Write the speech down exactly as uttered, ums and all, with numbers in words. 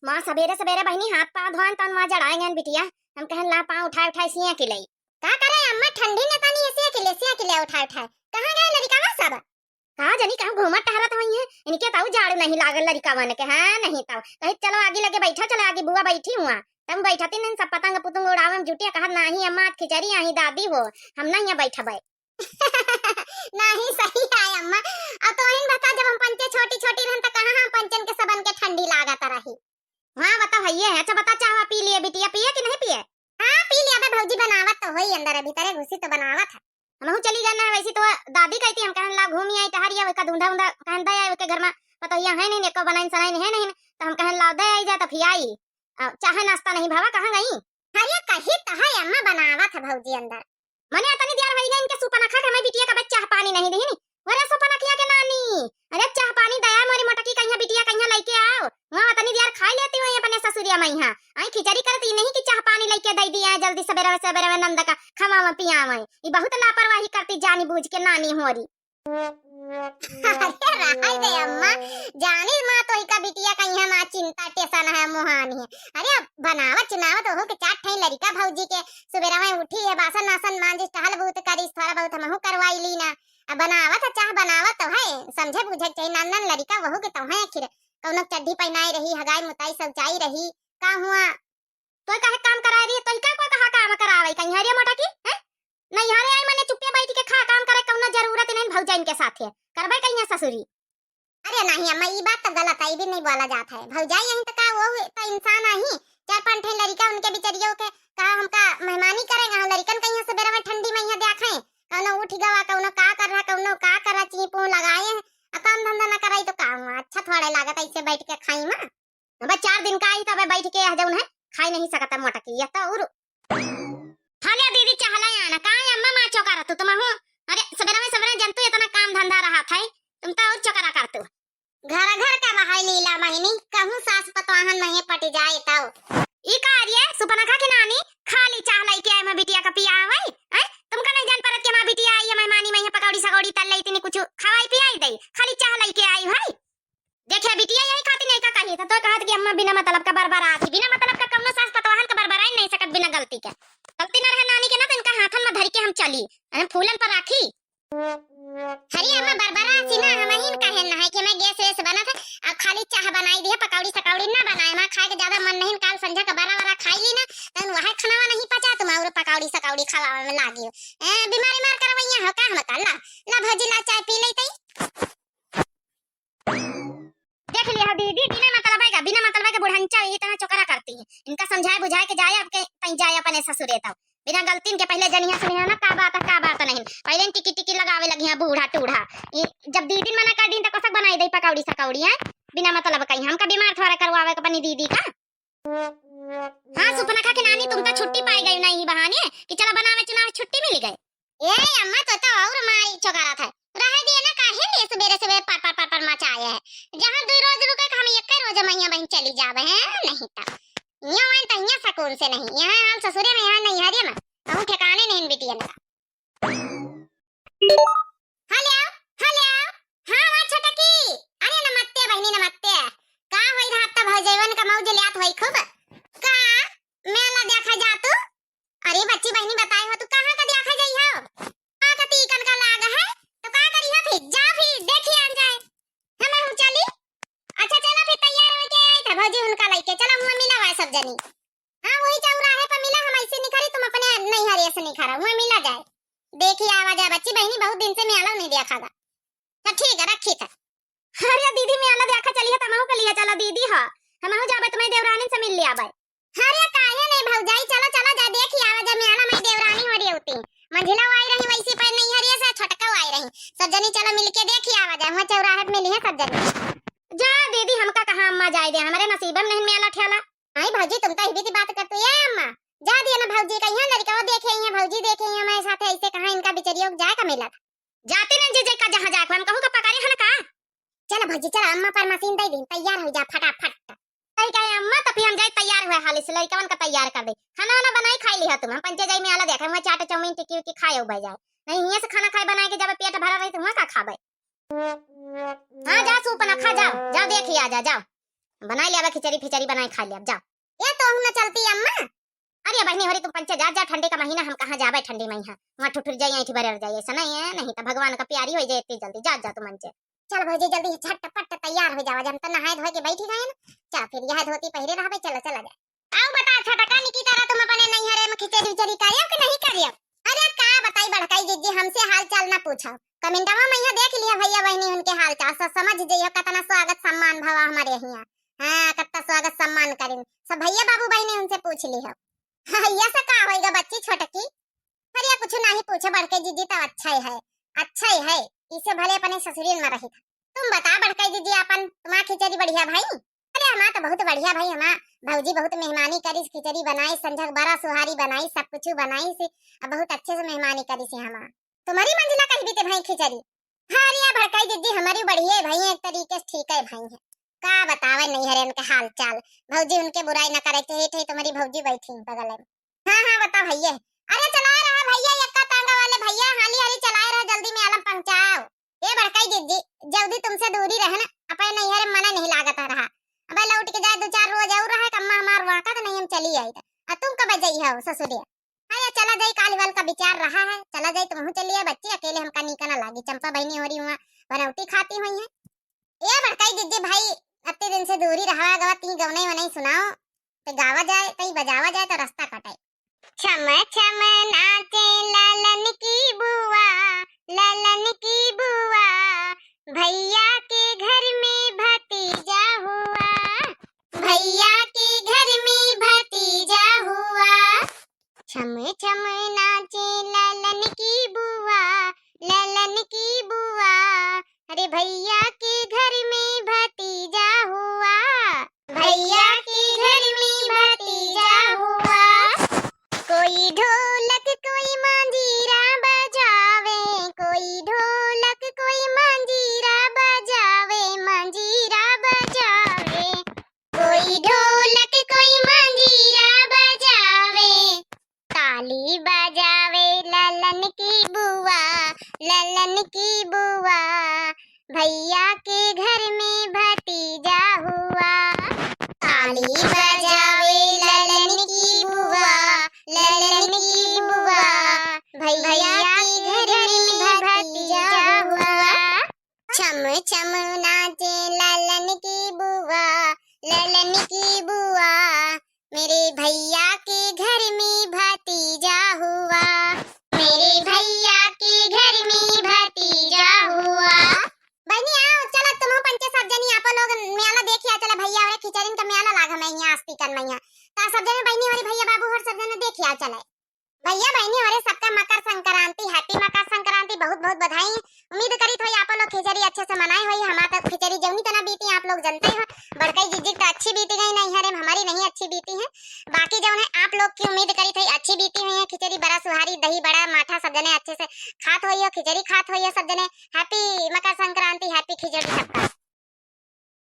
माँ सबेरे सबेरे बहिनी हाथ पाँव धोएन तन माँ जड़ाए गएन बिटिया। हम कहन ला पाँव उठाए उठाए सिया के लई। का करे अम्मा ठंडी न तनी सिया के ले, सिया के ले उठाए उठाए। कहाँ गए लड़िकवा सब? का जनी कहूँ घूमत टहरत होइहैं। इनके ताऊ झाड़ू नहीं लागल लड़िकवन के, हाँ नहीं ताऊ। कही चलो आगी लगे बैठा, चलो आगी बुआ बैठी हुआ। तब बैठती नहीं सब पतंग पुतंग उड़ावे में जुटिया कहत नाही अम्मा आज खिचड़ी आही दादी हो। हम नहीं यहाँ बैठबे। नाही सही है अम्मा। अब तोहिन बता जब हम पंचे छोटी छोटी रहन त कहाँ हम पंचन के सबन के ठंडी लागत रही। हाँ, बता भैया है। अच्छा बता, चाहवा पी लिए बिटिया, पिए कि नहीं पिए? हाँ, पी लिया बे भौजी, बनावत तो होई अंदर, अभी तरे घुसी तो बनावत है। हमहू चली गए ना, वैसे तो दादी कहती, हम कहन ला घूमी आई टहरी, अब एका धुंधा उंधा कहन दे आई, ओके घर में पतोहिया है नहीं, एको बनाइन सनाइन है नहीं, तो हम कहन ला दे आई जा, तो फिर आई। आ, चाहे नाश्ता नहीं भावा, कहाँ गई? अरे कही तो है अम्मा, बनावत है भौजी अंदर। मने अतनी दियार होई गई इनके सुपनखा के हमें बिटिया का बस चाह पानी नहीं देहिनी। अरे सुपनखिया के नानी, अरे चाह पानी दया मोरी मोटकी कहिया बिटिया कहिया लइके आओ। वहाँ अतनी दियार खाई लेती हुई अपने ससुरिया में यहाँ। आई खिचड़ी करती नहीं कि चाह पानी लइके दे दिया जल्दी सबेरे सबेरे में नंद का खवावे पियावे। ये बहुत लापरवाही करती जानी बूझ के नानी होरी। अरे रहाई दे अम्मा, जानी माँ तो इका बिटिया कहिया माँ चिंता टेंशन है मुहानी है। अरे अब बनावत चुनावत ओहू के चार ठे लड़िका भौजी के सुबेरा में उठी है, बासन नासन मांजिस, टहल बूत करिस, थोड़ा बहुत हमहू करवाई ली ना। अब बनावत है, चाह बनावत तो है, समझे बूझे के चाहिए, नान नान लड़िका वहू के तो है, आखिर कौनो चड्ढी पहनाए रही, हगाई मुताई शौचाई रही, का हुआ? तो काहे काम कराए रही, तो का कोई कहा काम करावे कहीं हरिया मोटा की, हैं? नहीं हरे आई मने चुप्पे बैठ के खा काम करे, कौनो जरूरत नहीं भौजाइन के साथे, करबे कहीं ससुरी। अरे नहीं अम्मा, ई बात तो गलत है, ई भी नहीं बोला जात है। भौजाई यहीं तो का, वो तो इंसान आही, चार पांच ठे लड़िका उनके बिचरियों के कहा हमका मेहमानी करेंगे, हाँ, लड़िकन के यहाँ सबेरा में ठंडी में यहाँ देखें, कौनो उठ गवा, कौनो का कर रहा, कौनो का कर रहा, चीं पूं लगाए हैं, आ काम धंधा ना कराई तो का हुआ, अच्छा थोड़े लागत ऐसे बैठ के खाई माँ। अब चार दिन का आई तबे बैठ के यह जौन है, खाई नहीं सकता मोटकी, यह तो और। हाँ ले दीदी, चहला आना, का है अम्मा माँ चौका रहतू तुम हो? अरे सबेरा में सबेरा जनतू इतना काम धंधा रहा था, तुम तो और चौकरा करतू। घर घर का बहाई लीला बहिनी, कहूँ सास पतवाहन नहीं पट जाए तौ। ई का अरिये, सुपनखा के नानी, खाली चाह लइके आए मैं बिटिया का पिया है, हैं? तुमका नहीं जान परत कि हमार बिटिया आई है, मेहमानी में यहाँ पकौड़ी सकौड़ी तल लई, इतनी कुछ खवाई पियाई दई, खाली चाह लइके आई है। देखे बिटिया यही खातिर नहीं का कही था, तो कहत कि अम्मा बिना मतलब का बरबरात ही, बिना मतलब का कौनो सास पतवाहन का बरबराई नहीं सकत बिना गलती के। गलती न रहे नानी के ना, तो इनका हाथन में धर के हम चली, हम फूलन पर राखी। अरे अम्मा बरबरा सी ना, हम ही कहे ना है कि मैं गैस वैस बनत है, अब खाली चाह बनाई दिए, पकौड़ी सकौड़ी ना बनाए, माँ खाए के ज्यादा मन नहीं, काल संझा का बरा वरा खाई ली ना, तन वह खाना नहीं पचा, तुम और पकौड़ी सकौड़ी खवावे में लागी हो। ए, बीमार बीमार करवैया हो का हम का? ला, ला भौजी ला चाय पी लेते। देख लिया हो दीदी, बिना मतलब का, बिना मतलब के बुढ़ंचा ये तरह चोकरा करती है। इनका समझाए बुझाए के जाए, आपके कहीं जाए अपने ससुरे तब। बिना गलती के पहले जनिया सुनिया ना का बात है, का बात नहीं। पहले टिकी टिकी लगावे लगी हैं बूढ़ा टूढ़ा। ये जब दीदी मना कर दी तो कसक बनाई दे पकौड़ी सकौड़ी है। बिना मतलब कहीं हमका बीमार थोड़ा करवावे के अपनी दीदी का। हाँ सुपनखा के नानी, तुम तो छुट्टी पाई गई नहीं बहाने कि चला बनावे चुनावे छुट्टी मिल गई। ए अम्मा, तो, तो और माई चोकारा था। रह दिए ना, काहे लिए सुबेरे सुबेरे पर पर पर पर मचाए है। जहाँ दो रोज रुके, हम एक रोज मैया बहन चली जावे हैं, नहीं तो। यहाँ आए तो यहाँ सुकून से नहीं, यहाँ हाल ससुरे में, यहाँ नहीं हरिया में, कहूँ ठिकाने नहीं बिटियन का। हेलो, हेलो, हाँ, हाँ, छोटकी, अरे नमस्ते बहनी, नमस्ते। का होई रहा तब हो जैवन का मौज लियात होई खूब? का मेला देखा जा तू? अरे बच्ची बहिनी बताई हो, तू कहाँ का देखा जाई हो? का का तीकन का लाग है, तो का करी हो फिर? जा फिर, देखी आन जाए। हमें हम चली। अच्छा चला फिर, तैयार होके आई था भौजी उनका लइके। चला हुआ मिला हुआ सब जनी। हाँ वही चौराहे पर मिला, हम ऐसे निखरी, तुम अपने नहीं हरे से निखरा, हुआ मिला जाए। देखी आवा जा बच्ची बहिनी, बहुत दिन से मेला नहीं देखा गा। तो ठीक है, रखी था। अरे दीदी, मेला देखा चली है, तमहू के लिए चला दीदी, हाँ। हमहू जाबे तुम्हें देवरानी से मिल लिया बाय। अरे काहे नहीं भौजाई, चला, चला जा, देखी आवा जा मेला में देवरानी हो रही होती। मंझिला आई रही वैसी पर नहीं हरिये से छोटका आई रही। सब जनी चला मिलके देखी आवा जा, वहाँ चौराहे पे मिली है सब जनी। जा दीदी, हमका कहाँ अम्मा जाए दे, हमारे नसीब में नहीं मेला ठेला। आई भौजी, तुम तो ही बीती बात कर तू, ये अम्मा। जा दिया ना भौजी, कहीं लड़का देखे ही है, भौजी देखे ही है, हमारे साथ ऐसे कहाँ इनका बिचरियों को जाए का मेला था। जाते नहीं जे, जे का जहाँ जाए, हम कहूँ का पकड़े है ना का? चला भौजी, चला, अम्मा पर मशीन दे दिन, तैयार हो जा फटाफट। सही कहे अम्मा, तो फिर हम जाए तैयार हुए हाली से, लड़कवन का तैयार कर दे। खाना वाना बनाई खाई लिहा तुम, हम पंचे जाई मेला देखे, वहाँ चाट चाउमीन टिक्की उक्की खाए उबे जाए। नहीं, हियाँ से खाना खाए बनाए के जब पेट भरा रही तो वहाँ का खाबे? हाँ, जा सूप ना खा, जाओ, जाओ देख ही आ जा, जाओ। बनाइ लियावा खिचड़ी फिचड़ी बनाइ खाइ लियावा, जावा। ए तोहू न चलती अम्मा। अरे बहिनी होरी, तुम पंचे जात जाओ, ठंडी का महीना, हम कहाँ जाबे ठंडी मइहाँ, वहाँ ठुठुर जाई, ऐंठी बरर जाई, ऐसा नहीं है, नहीं तो भगवान का प्यारी होइ जाए इतनी जल्दी। जात जाओ तुम पंचे। चल भौजी, जल्दी झटपट तैयार होइ जावा, हम तो नहाए धोए के बैठी गए ना। चल फिर यह धोती पहिरे रहबे, चलो चला जाए। आउ बता छोटका निकी तरह तुम अपने नैहरे में खिचड़ी उचड़ी करियो कि नहीं करियो? अरे का बताई बड़काई जिज्जी, हमसे हाल चाल ना पूछो। कमेंटवा में यहाँ देख लिया भैया बहिनी उनके हाल चाल, सब समझ जइहो कितना स्वागत सम्मान भवा हमारे यहाँ। हाँ, कितना स्वागत सम्मान करिन। सब भैया बाबू बहिनी उनसे पूछ लिहो। हाँ, ये से का होइगा बच्ची छोटकी? अरे कुछ नहीं पूछो बड़के जिज्जी, तो अच्छा ही है, अच्छा ही है, इसे भले अपने ससुरियन में रही था। तुम बता बड़के जिज्जी, अपन तुम्हार खिचड़ी बढ़िया भई? अरे हमार तो बहुत बढ़िया भई, हमार भौजी बहुत मेहमानी करिस, खिचड़ी बनाई, संझक बरा सुहारी बनाई, सब कुछ बनाई से, अब बहुत अच्छे से मेहमानी करिस हमार। तुम्हारी मंजिला कही बीते भई खिचड़ी? हाँ, अरे बड़काई जिज्जी, हमारी बढ़िया भई, एक तरीके से ठीक है भई है। का बतावे नैहरे उनके हाल चाल, भौजी उनके बुराई न करे, ठे ठे तुम्हारी भौजी बैठी बगल में। हाँ हाँ बताओ भैया। अरे चलाए रहा भैया, यक्का तांगा वाले भैया, हाली हाली चलाए रहा, जल्दी में आलम पहुँचाओ। ए बड़काई जिज्जी, जल्दी तुमसे दूरी रहे ना, अपने नैहरे मना नहीं लागत रहा। अबे लौट के जाए दो चार रोज और रहे, कम्मा हमार वाका तो नहीं हम चली आई था। आ तुम कब जइहो ससुरिया? अरे चला जाई, काल वाल का विचार रहा है, चला जाई, तुमहू चलिए बच्ची, अकेले हमका नीक ना लागी। चंपा बहिनी होरी हुआ बनौटी खाती हुई है। ए बड़काई जिज्जी भाई, अत्ते दिन से दूरी रहा गवा, ती गवनई वनई सुनाओ, ते गावा जाए, तई बजावा जाए तो रास्ता कटे। छम छम नाचे ललन की बुआ, ललन की बुआ, भैया के घर में भतीजा हुआ, भैया के घर में भतीजा हुआ। छम छम नाचे ललन की बुआ, ललन की बुआ, अरे भैया के घर में भतीजा हुआ, भैया के घर में भतीजा हुआ। कोई ढोलक कोई मांजीरा बजावे, कोई ढोलक कोई मांजीरा बजावे, मांजीरा बजावे। कोई ढोलक कोई मांजीरा बजावे। ताली बजावे ललन की बुआ, ललन की बुआ, भैया के घर में भतीजा हुआ। ताली बजावे ललन की बुआ, ललन की बुआ, भैया के घर में भतीजा हुआ। छम छम नाचे ललन की बुआ, ललन की बुआ, मेरे भैया के घर में भतीजा हुआ, मेरे भैया के घर में भतीजा हुआ। बहिनी आओ, चला तुमहू पंचे सब जनी आपो लोग मेला देखिया चला भैया, अरे खिचड़िन का मेला लाग हमें यहाँ आस्तीकन में यहाँ। ता सब जने बहिनी होरी भैया बाबू होर सब जने देखिया चले। भैया बहिनी होरे सबका मकर संक्रांति, happy मकर संक्रांति, बहुत बहुत बधाई। उम्मीद करित होई आप लोग खिचड़ी अच्छे से मनाए होई। हमार तो खिचड़ी जौनी तना बीती आप लोग जनते हो, बड़कई जिज्जी तो अच्छी बीती गई, नैहरे में हमारी नहीं अच्छी बीती है। बाकी जौन है आप लोग की उम्मीद करित होई अच्छी बीती हुई है, खिचड़ी बरा सुहारी दही बड़ा माठा सब जने अच्छे से खात होई हो, खिचड़ी खात होई हो सब जने। Happy मकर संक्रांति, happy खिचड़ी सबका।